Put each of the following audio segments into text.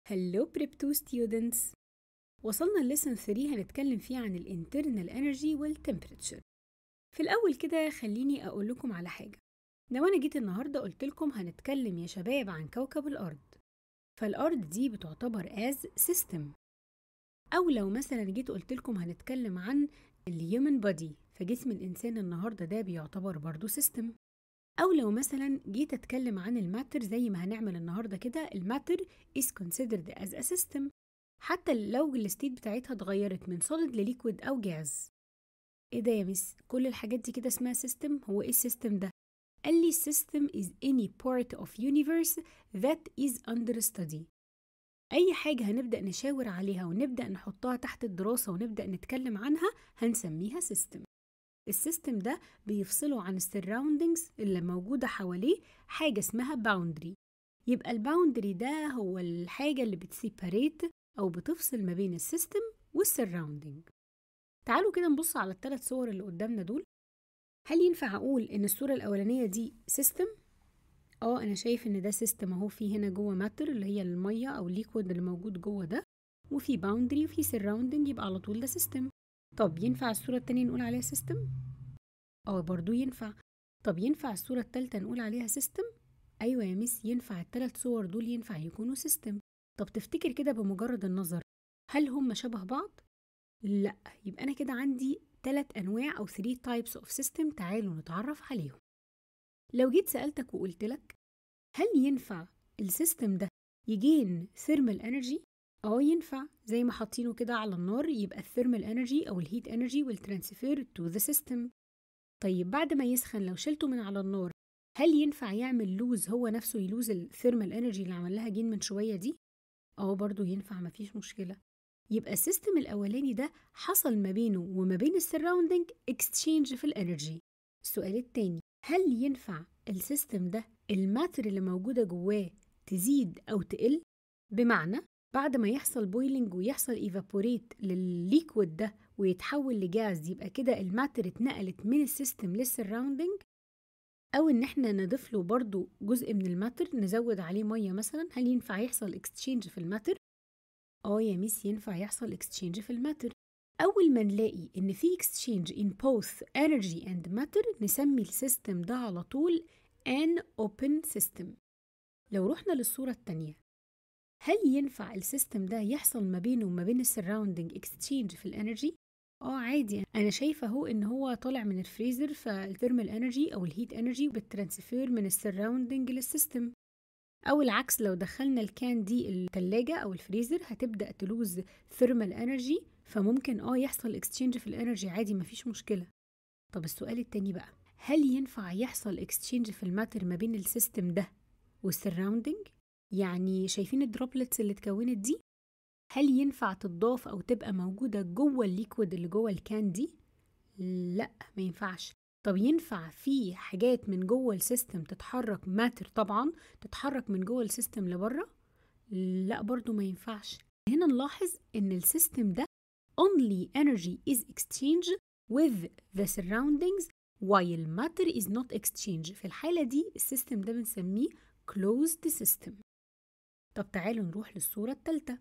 Hello Prep 2 students. وصلنا ل lesson 3 هنتكلم فيه عن ال internal energy وال temperature. في الأول كده خليني أقول لكم على حاجة. لو أنا جيت النهاردة قلت لكم هنتكلم يا شباب عن كوكب الأرض، فالأرض دي بتعتبر as system. أو لو مثلا جيت قلت لكم هنتكلم عن ال human body، فجسم الإنسان النهاردة ده بيعتبر برضو system. أو لو مثلا جيت أتكلم عن ال matter زي ما هنعمل النهاردة كده، ال matter is considered as a system حتى لو ال state بتاعتها اتغيرت من solid ل liquid أو جاز. إيه ده يا miss؟ كل الحاجات دي كده اسمها system؟ هو إيه ال system ده؟ قال لي system is any part of universe that is under study. أي حاجة هنبدأ نشاور عليها ونبدأ نحطها تحت الدراسة ونبدأ نتكلم عنها هنسميها system. ال system ده بيفصله عن ال surroundings اللي موجودة حواليه حاجة اسمها boundary. يبقى ال boundary ده هو الحاجة اللي بت separate أو بتفصل ما بين ال system وال surrounding. تعالوا كده نبص على الثلاث صور اللي قدامنا دول. هل ينفع أقول إن الصورة الأولانية دي system؟ أنا شايف إن ده system أهو، في هنا جوه matter اللي هي المية أو ال liquid اللي موجود جوه ده، وفي boundary وفي surrounding، يبقى على طول ده system. طب ينفع الصورة التانية نقول عليها system؟ برضو ينفع. طب ينفع الصورة التالتة نقول عليها system؟ أيوة يا miss، ينفع التلات صور دول ينفع يكونوا system. طب تفتكر كده بمجرد النظر هل هم شبه بعض؟ لا، يبقى أنا كده عندي 3 أنواع أو 3 types of system. تعالوا نتعرف عليهم. لو جيت سألتك وقلت لك هل ينفع ال system ده ي gain thermal energy؟ ينفع، زي ما حاطينه كده على النار يبقى ال thermal energy أو ال heat energy will transfer to the system. طيب بعد ما يسخن لو شلته من على النار هل ينفع يعمل lose، هو نفسه ي lose ال thermal energy اللي عمل لها gain من شوية دي؟ برضو ينفع، مفيش مشكلة. يبقى ال system الأولاني ده حصل ما بينه وما بين ال surrounding exchange في ال energy. السؤال التاني، هل ينفع ال system ده ال matter اللي موجودة جواه تزيد أو تقل؟ بمعنى بعد ما يحصل boiling ويحصل evaporate للل liquid ده ويتحول لجاز، يبقى كده ال matter اتنقلت من ال system لل surrounding؟ أو إن احنا نضيف له برضو جزء من ال matter، نزود عليه مية مثلا، هل ينفع يحصل exchange في ال matter؟ يا miss ينفع يحصل exchange في ال matter. أول ما نلاقي إن في exchange in both energy and matter نسمي ال system ده على طول an open system. لو رحنا للصورة التانية، هل ينفع ال system ده يحصل ما بينه وما بين ال surrounding exchange في ال energy؟ عادي، أنا شايفة اهو إن هو طالع من الفريزر، فال thermal energy أو ال heat energy بت transfer من ال surrounding لل system. أو العكس، لو دخلنا ال can دي التلاجة أو الفريزر هتبدأ ت lose thermal energy، فممكن يحصل exchange في ال energy عادي، مفيش مشكلة. طب السؤال التاني بقى، هل ينفع يحصل exchange في ال matter ما بين ال system ده وال surrounding؟ يعني شايفين ال droplets اللي اتكونت دي، هل ينفع تضاف أو تبقى موجودة جوه ال liquid اللي جوه ال can دي؟ لا، ما ينفعش. طب ينفع في حاجات من جوه ال system تتحرك، matter طبعا تتحرك من جوه ال system لبره؟ لا، برضو ما ينفعش. هنا نلاحظ ان ال system ده only energy is exchanged with the surroundings while matter is not exchanged. في الحالة دي ال system ده بنسميه closed system. طب تعالوا نروح للصورة الثالثة.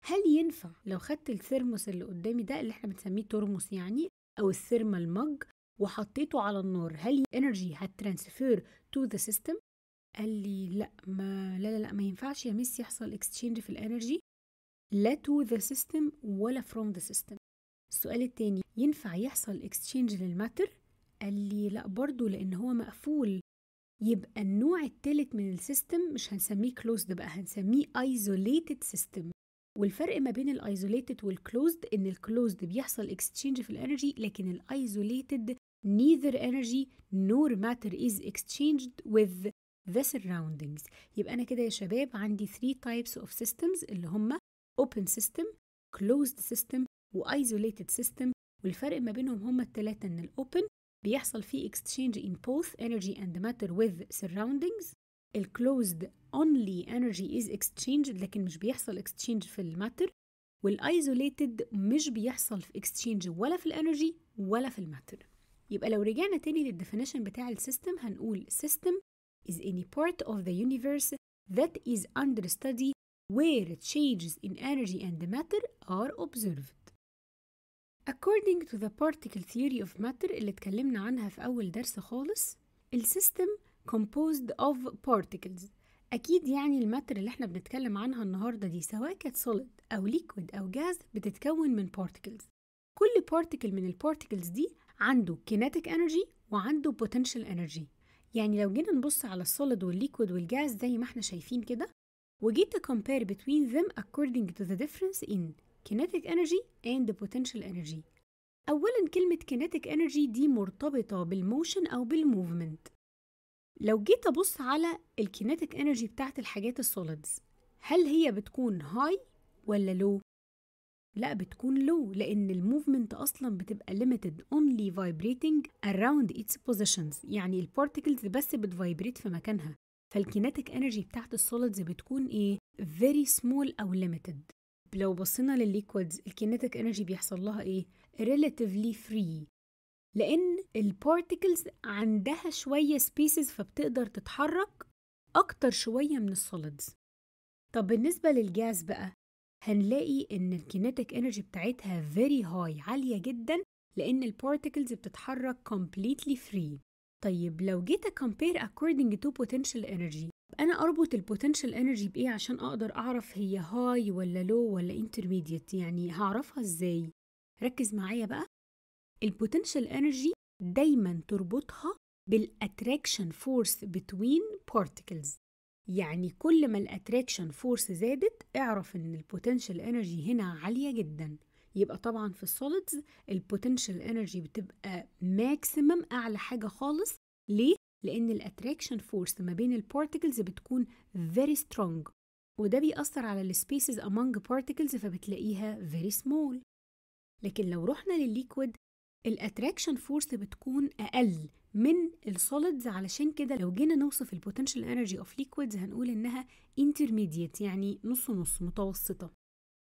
هل ينفع لو خدت الثيرموس اللي قدامي ده اللي احنا بنسميه ترمس يعني، او ال thermal mug، وحطيته على النار، هل energy هت transfer to the system؟ قال لي لا، ما لا لا لا، ما ينفعش يا miss يحصل exchange في ال energy، لا to the system ولا from the system. السؤال التاني، ينفع يحصل exchange لل matter؟ قال لي لا برضو، لان هو مقفول. يبقى النوع التالت من ال system مش هنسميه closed بقى، هنسميه isolated system. والفرق ما بين ال isolated وال closed ان ال closed بيحصل exchange في ال energy، لكن ال isolated neither energy nor matter is exchanged with the surroundings. يبقى انا كده يا شباب عندي 3 types of systems اللي هم open system، closed system، و isolated system. والفرق ما بينهم هم الثلاثة ان ال open بيحصل فيه exchange in both energy and matter with surroundings، ال closed only energy is exchanged لكن مش بيحصل exchange في ال matter، وال isolated مش بيحصل في exchange ولا في ال energy ولا في ال matter. يبقى لو رجعنا تاني لل definition بتاع ال system هنقول system is any part of the universe that is under study where changes in energy and matter are observed. According to the particle theory of matter اللي اتكلمنا عنها في أول درس خالص، ال system composed of particles. أكيد يعني ال matter اللي احنا بنتكلم عنها النهاردة دي سواء كانت solid أو liquid أو gas بتتكون من particles. كل particle من ال particles دي عنده kinetic energy وعنده potential energy. يعني لو جينا نبص على ال solid وال liquid وال gas زي ما احنا شايفين كده، وجيت compare between them according to the difference in kinetic energy and the potential energy. أولاً كلمة kinetic energy دي مرتبطة بال motion أو بال movement. لو جيت أبص على ال kinetic energy بتاعت الحاجات ال solids، هل هي بتكون high ولا low؟ لا، بتكون low، لأن ال movement أصلا بتبقى limited only vibrating around its positions، يعني ال particles بس بت vibrate في مكانها، فال kinetic energy بتاعت ال solids بتكون إيه؟ very small أو limited. لو بصينا للل liquids ال kinetic energy بيحصل لها إيه؟ relatively free، لأن ال particles عندها شوية spaces فبتقدر تتحرك أكتر شوية من ال solids. طب بالنسبة للجاز بقى هنلاقي إن ال kinetic energy بتاعتها very high، عالية جدا، لأن ال particles بتتحرك completely free. طيب لو جيت compare according to potential energy، أنا أربط ال potential energy بإيه عشان أقدر أعرف هي high ولا low ولا intermediate؟ يعني هعرفها إزاي؟ ركز معايا بقى. ال potential energy دايما تربطها بال attraction force between particles، يعني كل ما ال attraction force زادت اعرف ان ال potential energy هنا عالية جدا. يبقى طبعا في ال solids ال potential energy بتبقى maximum، اعلى حاجة خالص. ليه؟ لان ال attraction force ما بين ال particles بتكون very strong، وده بيأثر على ال spaces among particles فبتلاقيها very small. لكن لو رحنا للل liquid ال attraction force بتكون اقل من ال solids، علشان كده لو جينا نوصف ال potential energy of liquids هنقول انها intermediate، يعني نص نص، متوسطه.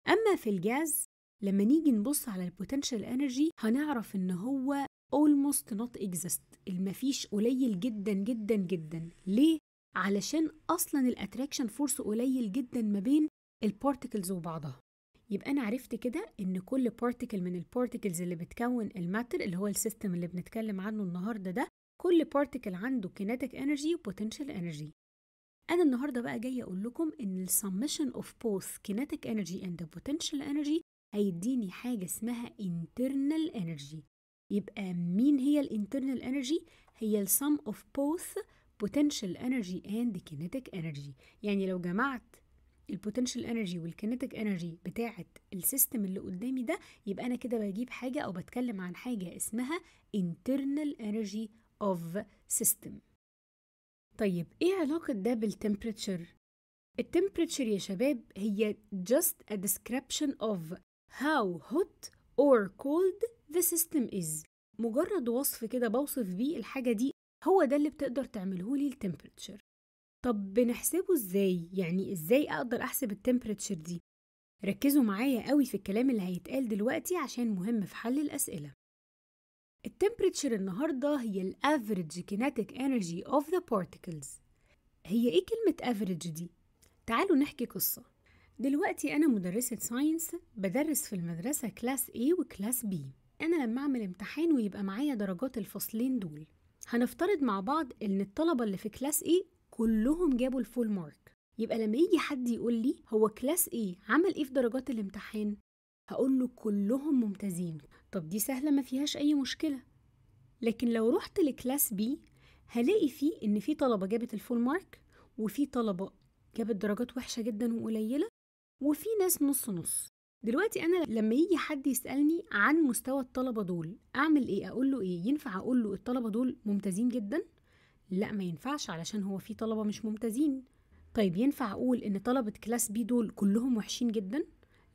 اما في الجاز لما نيجي نبص على ال potential energy هنعرف ان هو almost not exist، المفيش، قليل جدا جدا جدا. ليه؟ علشان اصلا ال attraction force قليل جدا ما بين ال particles وبعضها. يبقى انا عرفت كده ان كل particle من ال particles اللي بتكون ال matter اللي هو ال system اللي بنتكلم عنه النهارده ده، كل particle عنده kinetic energy و potential energy. انا النهارده بقى جايه اقول لكم ان ال summation of both kinetic energy and potential energy هيديني حاجه اسمها internal energy. يبقى مين هي ال internal energy؟ هي ال sum of both potential energy and kinetic energy. يعني لو جمعت ال potential energy وال kinetic energy بتاعه ال system اللي قدامي ده، يبقى انا كده بجيب حاجه او بتكلم عن حاجه اسمها internal energy of system. طيب ايه علاقه ده بال temperature؟ ال temperature يا شباب هي just a description of how hot or cold the system is، مجرد وصف كده بوصف بيه الحاجة دي، هو ده اللي بتقدر تعمله لي ال temperature. طب بنحسبه ازاي؟ يعني ازاي اقدر احسب ال temperature دي؟ ركزوا معايا قوي في الكلام اللي هيتقال دلوقتي عشان مهم في حل الأسئلة. ال temperature النهاردة هي ال average kinetic energy of the particles. هي ايه كلمة average دي؟ تعالوا نحكي قصة. دلوقتي أنا مدرسة science بدرس في المدرسة class A و class B. أنا لما أعمل امتحان ويبقى معايا درجات الفصلين دول، هنفترض مع بعض إن الطلبة اللي في class A كلهم جابوا ال full mark. يبقى لما يجي حد يقول لي هو class A عمل إيه في درجات الامتحان، هقول له كلهم ممتازين. طب دي سهلة ما فيهاش أي مشكلة. لكن لو رحت ل class B هلاقي فيه إن في طلبة جابت ال full mark، وفي طلبة جابت درجات وحشة جدا وقليلة، وفي ناس نص نص. دلوقتي أنا لما يجي حد يسألني عن مستوى الطلبة دول أعمل إيه؟ أقول له إيه؟ ينفع أقول له الطلبة دول ممتازين جدا؟ لا ما ينفعش، علشان هو في طلبة مش ممتازين. طيب ينفع أقول إن طلبة class B دول كلهم وحشين جدا؟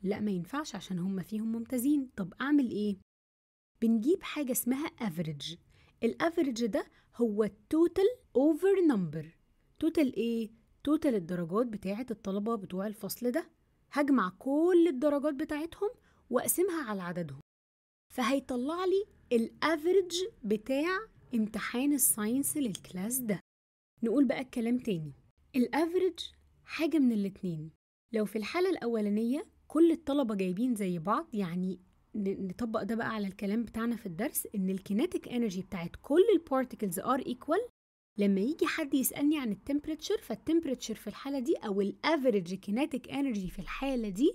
لا ما ينفعش، عشان هم فيهم ممتازين. طب أعمل إيه؟ بنجيب حاجة اسمها average. ال average ده هو ال total over number. total إيه؟ total الدرجات بتاعة الطلبة بتوع الفصل ده. هجمع كل الدرجات بتاعتهم وأقسمها على عددهم، فهيطلع لي ال average بتاع امتحان ال science لل class ده. نقول بقى الكلام تاني، ال average حاجة من الاتنين، لو في الحالة الأولانية كل الطلبة جايبين زي بعض، يعني نطبق ده بقى على الكلام بتاعنا في الدرس، إن ال kinetic energy بتاعت كل ال particles are equal. لما يجي حد يسألني عن ال temperature، فال temperature في الحالة دي أو ال average kinetic energy في الحالة دي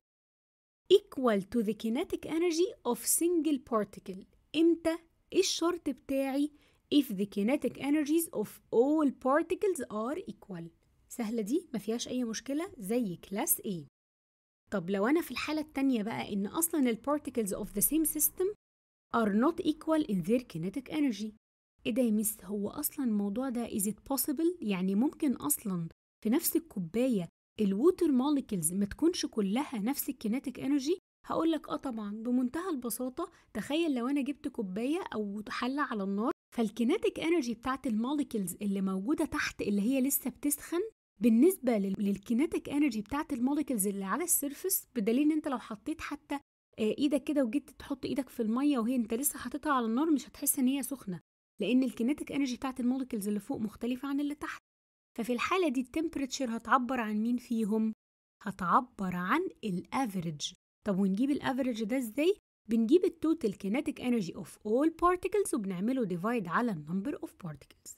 equal to the kinetic energy of single particle. إمتى؟ إيه الشرط بتاعي؟ if the kinetic energies of all particles are equal. سهلة دي، ما فيهاش أي مشكلة، زي class A. طب لو أنا في الحالة التانية بقى إن أصلاً ال particles of the same system are not equal in their kinetic energy. إيه ده يا ميس؟ هو أصلاً الموضوع ده is it possible؟ يعني ممكن أصلاً في نفس الكوباية ال water molecules ما تكونش كلها نفس ال kinetic energy؟ هقول لك آه طبعاً، بمنتهى البساطة. تخيل لو أنا جبت كوباية أو حلة على النار، فال kinetic energy بتاعت ال molecules اللي موجودة تحت اللي هي لسه بتسخن بالنسبة لل kinetic energy بتاعت ال molecules اللي على ال surface، بدليل ان انت لو حطيت حتى ايدك كده وجيت تحط ايدك في المية وهي انت لسه حاططها على النار مش هتحس ان هي سخنة، لان ال kinetic energy بتاعت ال molecules اللي فوق مختلفة عن اللي تحت. ففي الحالة دي ال temperature هتعبر عن مين فيهم؟ هتعبر عن ال average. طب ونجيب ال average ده ازاي؟ بنجيب ال total kinetic energy of all particles وبنعمله divide على ال number of particles.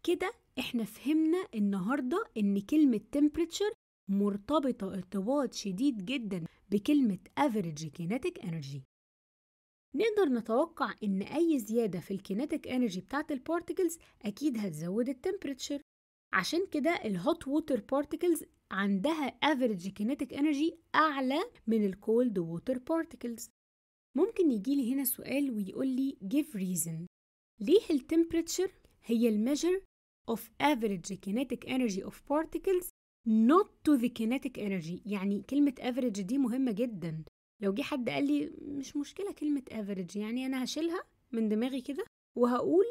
كده احنا فهمنا النهارده ان كلمة temperature مرتبطة ارتباط شديد جدا بكلمة average kinetic energy. نقدر نتوقع ان اي زيادة في ال kinetic energy بتاعت ال particles اكيد هتزود ال temperature، عشان كده ال hot water particles عندها average kinetic energy اعلى من ال cold water particles. ممكن يجيلي هنا سؤال ويقول لي give reason ليه ال temperature هي ال measure of average kinetic energy of particles not to the kinetic energy. يعني كلمة average دي مهمة جدا. لو جه حد قال لي مش مشكلة كلمة average، يعني أنا هشيلها من دماغي كده وهقول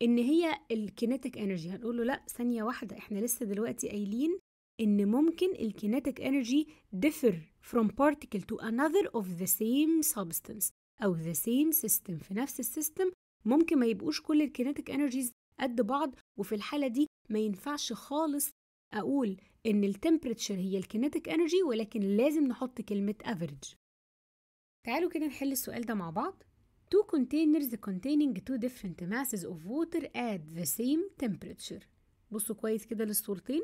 إن هي ال kinetic energy، هنقول له لأ، ثانية واحدة، إحنا لسه دلوقتي قايلين إن ممكن ال kinetic energy differ from particle to another of the same substance أو the same system. في نفس ال system ممكن ما يبقوش كل ال kinetic energies قد بعض، وفي الحالة دي ما ينفعش خالص أقول إن ال temperature هي ال kinetic energy، ولكن لازم نحط كلمة average. تعالوا كده نحل السؤال ده مع بعض. Two containers containing two different masses of water at the same temperature. بصوا كويس كده للصورتين،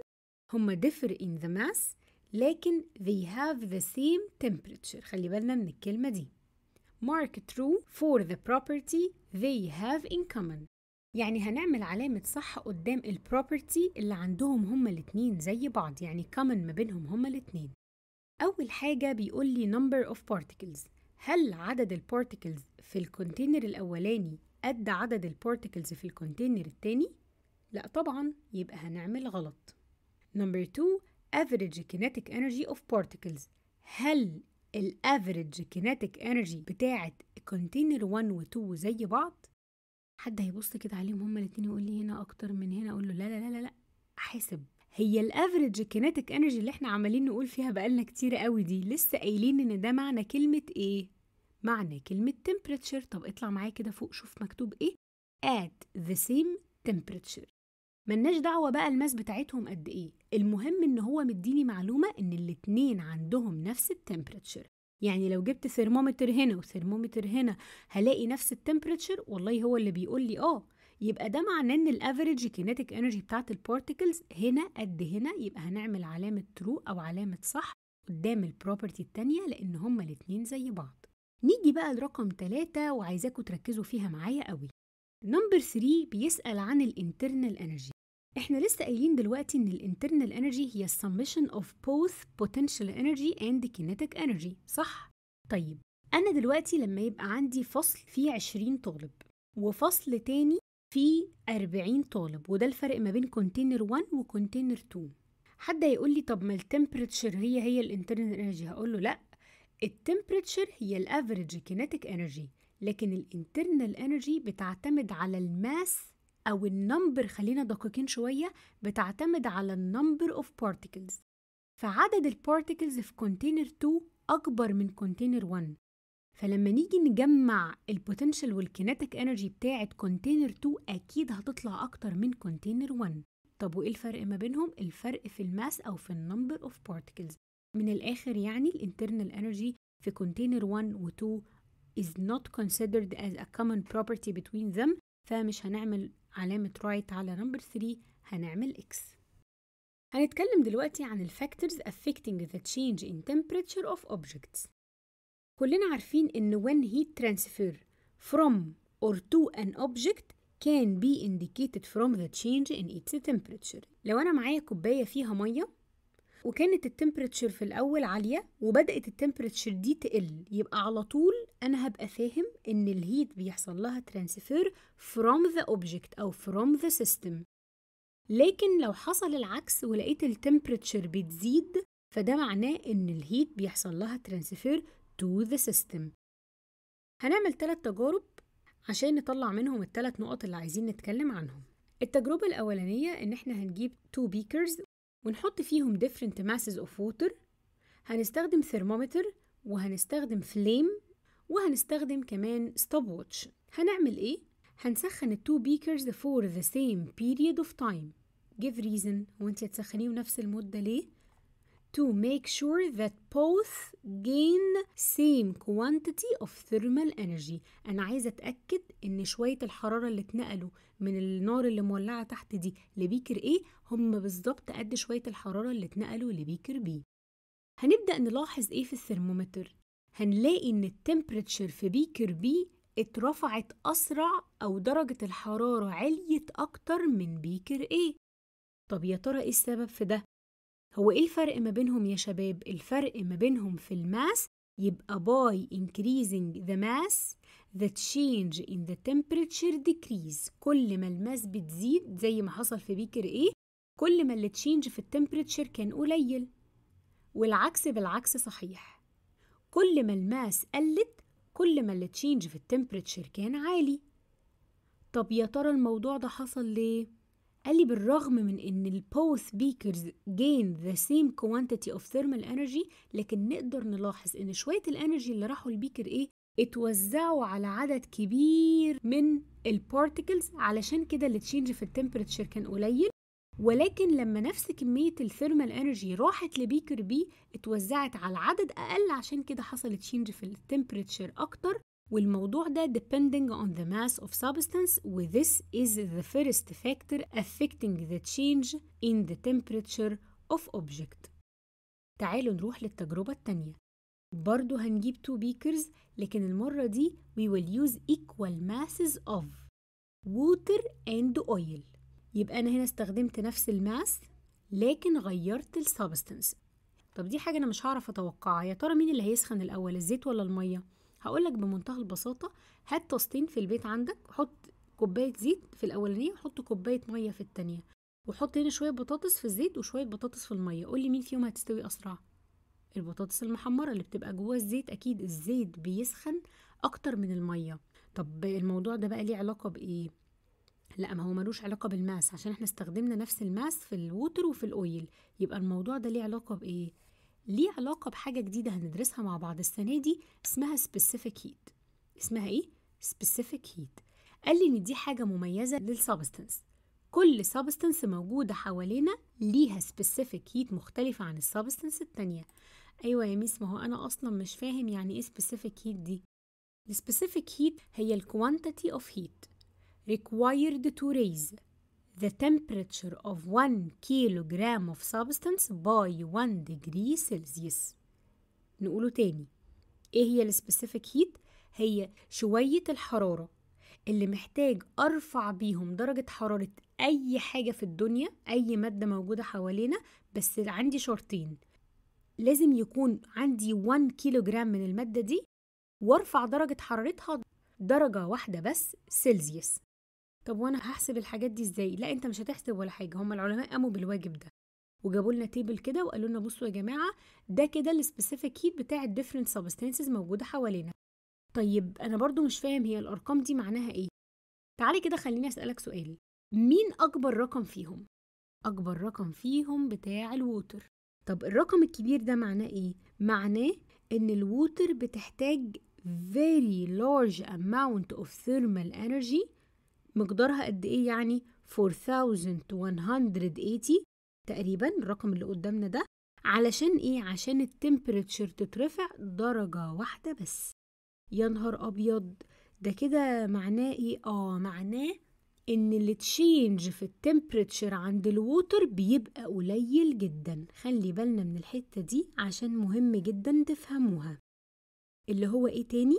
هما differ in the mass لكن they have the same temperature. خلي بالنا من الكلمة دي. Mark true for the property they have in common. يعني هنعمل علامة صح قدام ال property اللي عندهم هما الاتنين زي بعض، يعني common ما بينهم هما الاتنين. أول حاجة بيقول لي number of particles. هل عدد ال particles في ال container الأولاني قد عدد ال particles في ال container التاني؟ لا طبعا، يبقى هنعمل غلط. Number 2 average kinetic energy of particles. هل ال average kinetic energy بتاعت container 1 و 2 زي بعض؟ حد هيبص كده عليهم هما الاتنين يقول لي هنا أكتر من هنا، أقول له لا لا لا لا لا، حاسب. هي ال average kinetic energy اللي احنا عمالين نقول فيها بقالنا كتير قوي دي لسه قايلين إن ده معنى كلمة إيه؟ معنى كلمة temperature. طب اطلع معايا كده فوق شوف مكتوب إيه؟ at the same temperature. ملناش دعوة بقى ال mass بتاعتهم قد إيه، المهم إن هو مديني معلومة إن الاتنين عندهم نفس ال temperature. يعني لو جبت ثرمومتر هنا وثرمومتر هنا هلاقي نفس ال temperature؟ والله هو اللي بيقول لي آه، يبقى ده معناه إن ال average kinetic energy بتاعت ال particles هنا قد هنا، يبقى هنعمل علامة true أو علامة صح قدام ال property التانية لأن هما الاتنين زي بعض. نيجي بقى لرقم 3 وعايزاكم تركزوا فيها معايا قوي. number 3 بيسأل عن ال internal energy. احنا لسه قايلين دلوقتي ان ال internal energy هي summation of both potential energy and kinetic energy، صح؟ طيب انا دلوقتي لما يبقى عندي فصل فيه 20 طالب وفصل تاني فيه 40 طالب، وده الفرق ما بين container 1 و container 2. حد هيقول لي طب ما ال temperature هي ال internal energy، هقول له لا، ال temperature هي ال average kinetic energy، لكن ال internal energy بتعتمد على ال mass او ال number، خلينا دقيقين شويه، بتعتمد على ال number of particles. فعدد ال particles في container 2 اكبر من container 1، فلما نيجي نجمع ال potential وال kinetic energy بتاعه container 2 اكيد هتطلع اكتر من container 1. طب وايه الفرق ما بينهم؟ الفرق في ال mass او في ال number of particles. من الآخر يعني ال internal energy في container 1 و 2 is not considered as a common property between them، فمش هنعمل علامة right على number 3، هنعمل X. هنتكلم دلوقتي عن ال factors affecting the change in temperature of objects. كلنا عارفين إن when heat transfer from or to an object can be indicated from the change in its temperature. لو أنا معايا كوباية فيها مية وكانت ال temperature في الأول عالية وبدأت ال temperature دي تقل، يبقى على طول أنا هبقى فاهم إن ال heat بيحصل لها transfer from the object أو from the system. لكن لو حصل العكس ولقيت ال temperature بتزيد، فده معناه إن ال heat بيحصل لها transfer to the system. هنعمل 3 تجارب عشان نطلع منهم ال3 نقط اللي عايزين نتكلم عنهم. التجربة الأولانية إن إحنا هنجيب 2 beakers ونحط فيهم different masses of water، هنستخدم ثرمومتر وهنستخدم flame وهنستخدم كمان stopwatch. هنعمل إيه؟ هنسخن ال 2 beakers for the same period of time. Give reason. هو انت هتسخنيهم نفس المدة ليه؟ To make sure that both gain same quantity of thermal energy. أنا عايزة أتأكد إن شوية الحرارة اللي اتنقلوا من النار اللي مولعة تحت دي ل beaker A هم بالظبط قد شوية الحرارة اللي اتنقلوا ل beaker B. هنبدأ نلاحظ إيه في الثرمومتر؟ هنلاقي إن ال temperature في beaker B اترفعت أسرع أو درجة الحرارة عليت أكتر من beaker A. طب يا ترى إيه السبب في ده؟ هو إيه الفرق ما بينهم يا شباب؟ الفرق ما بينهم في ال mass، يبقى by increasing the mass the change in the temperature decrease. كل ما ال mass بتزيد زي ما حصل في beaker A، كل ما ال change في ال temperature كان قليل، والعكس بالعكس صحيح، كل ما ال mass قلت كل ما ال change في ال temperature كان عالي. طب يا ترى الموضوع ده حصل ليه؟ قال لي بالرغم من ان ال both beakers gain the same quantity of thermal energy، لكن نقدر نلاحظ ان شوية ال energy اللي راحوا ال beaker A اتوزعوا على عدد كبير من ال particles، علشان كده ال change في ال temperature كان قليل. ولكن لما نفس كمية ال thermal energy راحت ل beaker B اتوزعت على عدد أقل، عشان كده حصل change في ال temperature أكتر. والموضوع ده depending on the mass of substance، و this is the first factor affecting the change in the temperature of object. تعالوا نروح للتجربة التانية. برضو هنجيب 2 beakers، لكن المرة دي we will use equal masses of water and oil. يبقى أنا هنا استخدمت نفس ال mass لكن غيرت ال substance. طب دي حاجة أنا مش هعرف أتوقعها، يا ترى مين اللي هيسخن الأول، الزيت ولا المية؟ هقولك بمنتهى البساطة، هات طاستين في البيت عندك، حط كوباية زيت في الأولانية وحط كوباية مية في التانية، وحط هنا شوية بطاطس في الزيت وشوية بطاطس في المية، قولي مين فيهم هتستوي أسرع؟ البطاطس المحمرة اللي بتبقى جوه الزيت، أكيد الزيت بيسخن أكتر من المية. طب الموضوع ده بقى ليه علاقة بإيه؟ لا، ما هو ملوش علاقة بال mass، عشان احنا استخدمنا نفس ال mass في ال water وفي ال oil. يبقى الموضوع ده ليه علاقة بإيه؟ ليه علاقة بحاجة جديدة هندرسها مع بعض السنة دي، اسمها specific heat. اسمها ايه؟ specific heat. قال لي ان دي حاجة مميزة لل substance، كل substance موجودة حوالينا ليها specific heat مختلفة عن ال substance التانية. ايوه يا ميس، ما هو انا اصلا مش فاهم يعني ايه specific heat دي. ال specific heat هي ال quantity of heat required to raise the temperature of 1 kilogram of substance by 1 degree Celsius. نقوله تاني، ايه هي ال specific heat؟ هي شوية الحرارة اللي محتاج أرفع بيهم درجة حرارة أي حاجة في الدنيا، أي مادة موجودة حوالينا، بس عندي شرطين، لازم يكون عندي 1 كيلوغرام من المادة دي وارفع درجة حرارتها درجة واحدة بس سيلزيوس. طب وانا هحسب الحاجات دي ازاي؟ لا، انت مش هتحسب ولا حاجه، هم العلماء قاموا بالواجب ده وجابوا لنا table كده وقالوا لنا بصوا يا جماعه، ده كده ال specific heat بتاع ال different substances موجوده حوالينا. طيب انا برضو مش فاهم هي الارقام دي معناها ايه. تعالي كده خليني اسالك سؤال، مين اكبر رقم فيهم؟ اكبر رقم فيهم بتاع ال water. طب الرقم الكبير ده معناه ايه؟ معناه ان ال water بتحتاج very large amount of thermal energy، مقدارها قد ايه يعني؟ 4180 تقريبا الرقم اللي قدامنا ده، علشان ايه؟ عشان ال temperature تترفع درجة واحدة بس. يا نهار ابيض، ده كده معناه ايه؟ معناه ان ال change في ال temperature عند ال water بيبقى قليل جدا. خلي بالنا من الحتة دي عشان مهم جدا تفهموها. اللي هو ايه تاني؟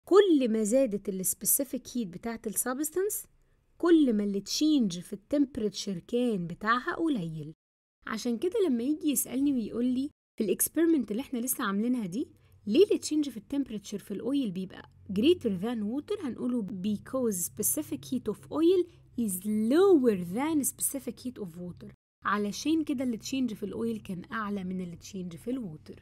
كل ما زادت ال specific heat بتاعت ال substance كل ما ال change في ال temperature كان بتاعها قليل. عشان كده لما يجي يسألني ويقول لي في ال experiment اللي احنا لسه عاملينها دي ليه ال change في ال temperature في ال oil بيبقى greater than water، هنقوله because specific heat of oil is lower than specific heat of water. علشان كده ال change في ال oil كان اعلى من ال change في ال water.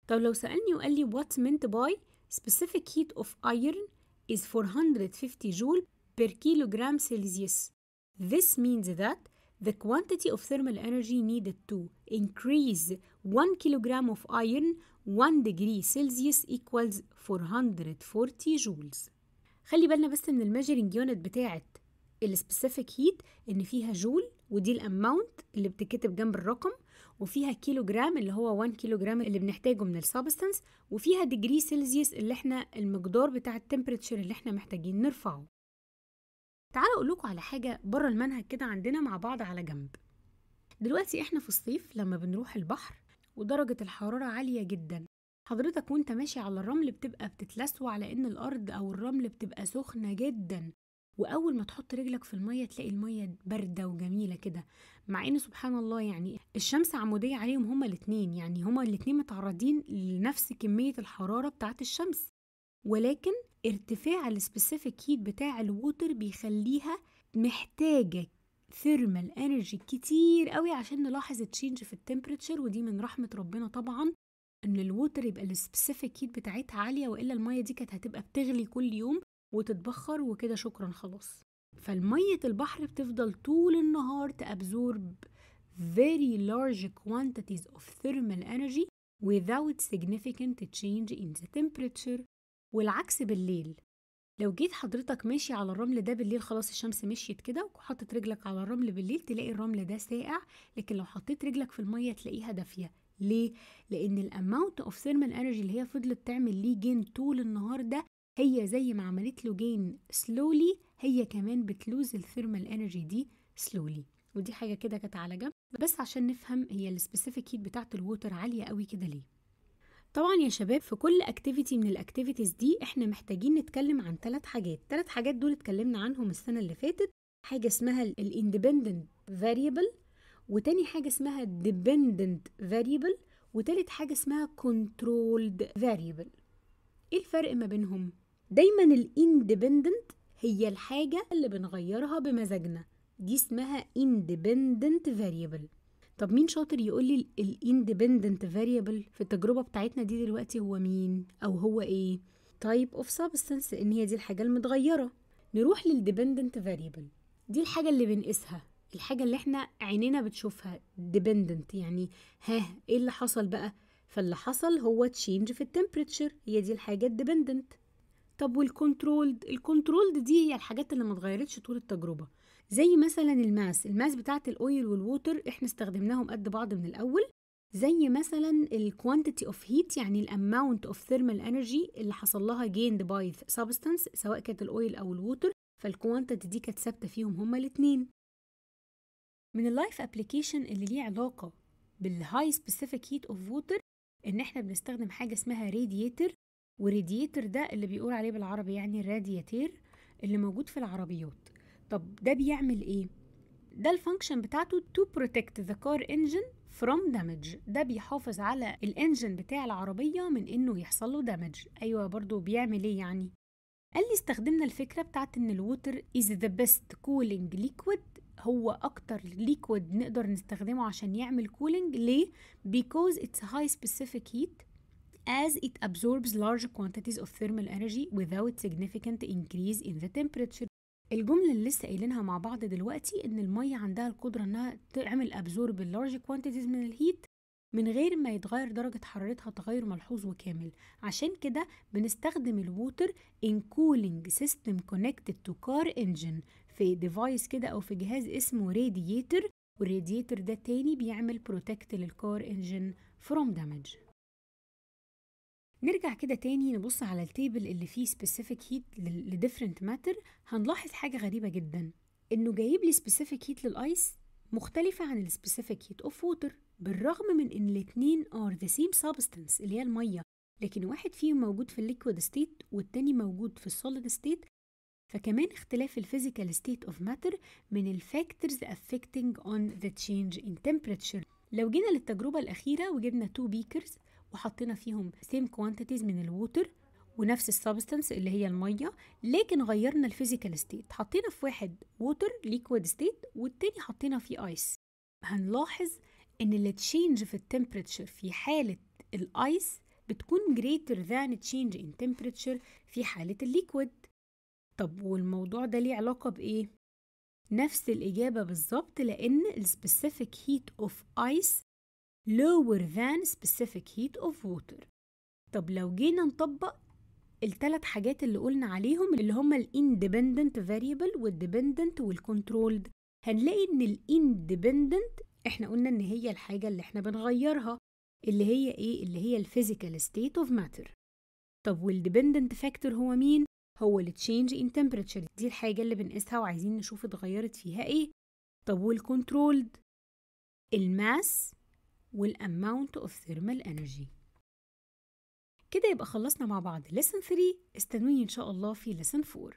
طب لو سألني وقال لي what's meant by specific heat of iron is 450 joule per kilogram Celsius. This means that the quantity of thermal energy needed to increase 1 kilogram of iron 1 degree Celsius equals 440 joules. خلي بالنا بس من ال measuring unit بتاعت ال specific heat ان فيها جول، ودي ال amount اللي بتتكتب جنب الرقم، وفيها كيلو جرام اللي هو 1 كيلو جرام اللي بنحتاجه من ال substance، وفيها degree Celsius اللي احنا المقدار بتاع ال temperature اللي احنا محتاجين نرفعه. تعالوا اقول لكم على حاجه بره المنهج كده عندنا مع بعض على جنب. دلوقتي احنا في الصيف لما بنروح البحر ودرجه الحراره عاليه جدا، حضرتك وانت ماشي على الرمل بتبقى بتتلسوع لان الارض او الرمل بتبقى سخنه جدا، واول ما تحط رجلك في الميه تلاقي الميه بارده وجميله كده، مع ان سبحان الله يعني الشمس عموديه عليهم هما الاثنين، يعني هما الاثنين متعرضين لنفس كميه الحراره بتاعه الشمس، ولكن ارتفاع ال specific heat بتاع ال water بيخليها محتاجه thermal energy كتير قوي عشان نلاحظ ال change في ال temperature. ودي من رحمه ربنا طبعا ان ال water يبقى ال specific heat بتاعتها عاليه، والا الميه دي كانت هتبقى بتغلي كل يوم وتتبخر وكده شكرا خلاص. فالمية البحر بتفضل طول النهار ت absorb very large quantities of thermal energy without significant change in the temperature. والعكس بالليل، لو جيت حضرتك ماشي على الرمل ده بالليل، خلاص الشمس مشيت كده وحطت رجلك على الرمل بالليل تلاقي الرمل ده ساقع، لكن لو حطيت رجلك في المية تلاقيها دافية. ليه؟ لأن ال amount of thermal energy اللي هي فضلت تعمل ليه gain طول النهار ده، هي زي ما عملت له gain slowly هي كمان بت lose ال thermal energy دي slowly. ودي حاجه كده كانت على جنب بس عشان نفهم هي ال specific heat بتاعت ال water عاليه قوي كده ليه. طبعا يا شباب في كل activity من ال activities دي احنا محتاجين نتكلم عن 3 حاجات. 3 حاجات دول اتكلمنا عنهم السنه اللي فاتت، حاجه اسمها ال independent variable، وتاني حاجه اسمها dependent variable، وتالت حاجه اسمها controlled variable. ايه الفرق ما بينهم؟ دايما ال independent هي الحاجة اللي بنغيرها بمزاجنا، دي اسمها independent variable. طب مين شاطر يقول لي ال independent variable في التجربة بتاعتنا دي دلوقتي هو مين او هو ايه؟ type of substance، لان هي دي الحاجة المتغيرة. نروح لل dependent variable، دي الحاجة اللي بنقيسها، الحاجة اللي احنا عينينا بتشوفها dependent، يعني ها ايه اللي حصل بقى؟ فاللي حصل هو change في ال temperature، هي دي الحاجة ال dependent. طب وال controlled؟ ال controlled دي هي الحاجات اللي ما اتغيرتش طول التجربة، زي مثلا ال mass، ال mass بتاعت ال oil وال water احنا استخدمناهم قد بعض من الاول، زي مثلا ال quantity of heat، يعني ال amount of thermal energy اللي حصل لها gained by substance سواء كانت ال oil او ال water، فال quantity دي كانت ثابته فيهم هما الاثنين. من ال life application اللي ليه علاقه بال high specific heat of water ان احنا بنستخدم حاجه اسمها radiator، و radiator ده اللي بيقول عليه بالعربي يعني الرادياتير اللي موجود في العربيات. طب ده بيعمل ايه؟ ده ال function بتاعته to protect the car engine from damage، ده بيحافظ على ال engine بتاع العربية من انه يحصل له damage. ايوه برضو بيعمل ايه يعني؟ قال لي استخدمنا الفكرة بتاعت ان ال water is the best cooling liquid، هو اكتر liquid نقدر نستخدمه عشان يعمل cooling. ليه؟ because it's high specific heat as it absorbs large quantities of thermal energy without significant increase in the temperature. الجملة اللي لسه قايلينها مع بعض دلوقتي ان المية عندها القدرة انها تعمل absorb large quantities من ال heat من غير ما يتغير درجة حرارتها تغير ملحوظ وكامل. عشان كده بنستخدم ال water in cooling system connected to car engine في device كده او في جهاز اسمه رادياتور، والرادياتور ده تاني بيعمل protect لل car engine from damage. نرجع كده تاني نبص على ال table اللي فيه specific heat ل different matter. هنلاحظ حاجة غريبة جدا، إنه جايب لي specific heat لل ice مختلفة عن ال specific heat of water، بالرغم من إن الاتنين are the same substance اللي هي المية، لكن واحد فيهم موجود في ال liquid state والتاني موجود في ال solid state. فكمان اختلاف ال physical state of matter من ال factors affecting on the change in temperature. لو جينا للتجربة الأخيرة وجبنا 2 beakers وحطينا فيهم same quantities من ال water ونفس ال substance اللي هي المية، لكن غيرنا ال physical state، حطينا في واحد water liquid state والتاني حطينا فيه ice، هنلاحظ ان ال change في ال temperature في حالة ال ice بتكون greater than change in temperature في حالة ال liquid. طب والموضوع ده ليه علاقة بإيه؟ نفس الإجابة بالظبط، لأن ال specific heat of ice lower than specific heat of water. طب لو جينا نطبق الثلاث حاجات اللي قلنا عليهم اللي هما ال independent variable وال dependent وال controlled، هنلاقي إن ال independent إحنا قلنا إن هي الحاجة اللي إحنا بنغيرها اللي هي إيه؟ اللي هي ال physical state of matter. طب وال dependent factor هو مين؟ هو ال change in temperature، دي الحاجة اللي بنقيسها وعايزين نشوف اتغيرت فيها إيه. طب وال controlled؟ ال mass وال amount of thermal energy. كده يبقى خلصنا مع بعض lesson 3. استنوني إن شاء الله في lesson 4.